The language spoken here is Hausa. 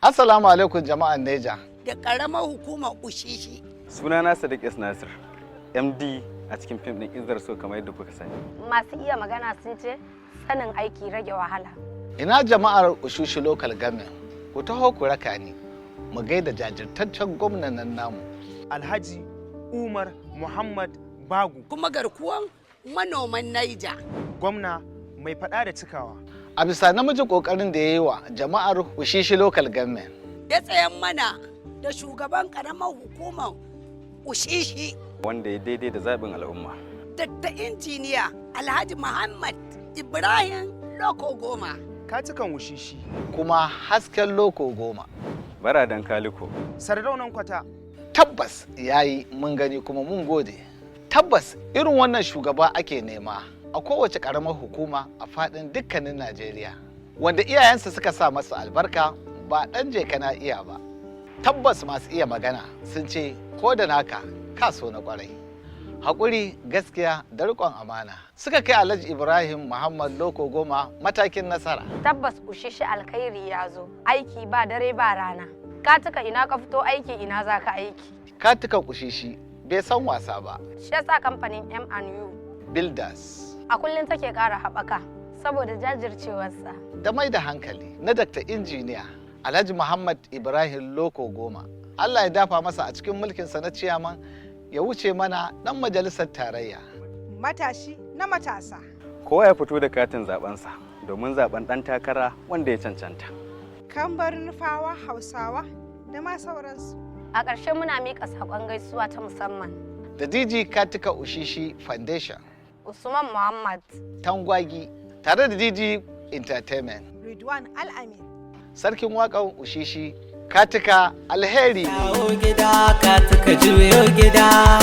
Assalamu alaikum, jama'an Neja. Da ƙaramar hukumar Ushishi. Sunana Sadiq S. Nasir, MD a cikin fim ɗin Izzar So, kamar yadda kuka sani. Masu iya magana sun ce sanin aiki rage wahala. Ina jama'ar Ushishi Local Government, ku taho ku raka ni mu gaida jajirtaccen gwamnan nan namu. Alhaji Umar Muhammad Bago. Kuma garkuwan manoman Naija. Gwamna mai faɗa da cikawa. A bisa namijin kokarin da ya yi wa jama'ar Ushishi Local Government. Ya tsayan mana da shugaban ƙaramar hukumar Ushishi. Wanda ya daidai da zaɓin al'umma. Dakta Injiniya Alhaji Muhammad Ibrahim Loko Goma. Katikan Wushishi. Kuma hasken Loko Goma. Baradan Kaliko. Sardaunan Kwata. Tabbas ya yi, mun gani kuma mun gode. Tabbas irin wannan shugaba ake nema a kowace ƙaramar hukuma a faɗin dukkanin Najeriya. Wanda iyayensa suka sa masa albarka, ba ɗan je kana iya ba. Tabbas masu iya magana sun ce ko da naka ka so na kwarai. Haƙuri, gaskiya da riƙon amana suka kai Alhaji Ibrahim Muhammad Loko Goma matakin nasara. Tabbas Ushishi alkhairi ya zo. Aiki ba dare ba rana. Katika, ina ka fito aiki, ina za ka aiki. Katikan Ushishi bai san wasa ba. Shi yasa kamfanin M&U Builders a kullum take ƙara haɓaka saboda jajircewarsa. Da mai da hankali na Dr. Injiniya Alhaji Muhammad Ibrahim Loko Goma. Allah ya dafa masa a cikin mulkinsa na ciyaman, ya wuce mana dan majalisar tarayya. Matashi na matasa. Kowa ya fito da katin zaɓensa domin zaɓen ɗan takara wanda ya cancanta. Kambar Nufawa, Hausawa da ma sauransu. A ƙarshe muna miƙa saƙon gaisuwa ta musamman. Da DG Katika Ushishi Foundation. Usman Muhammad. Tangwagi, tare da DG Entertainment. Ridwan Al-Amin. Sarkin waƙan Ushishi, Katika alheri. Dawo gida, Katika, juyo gida.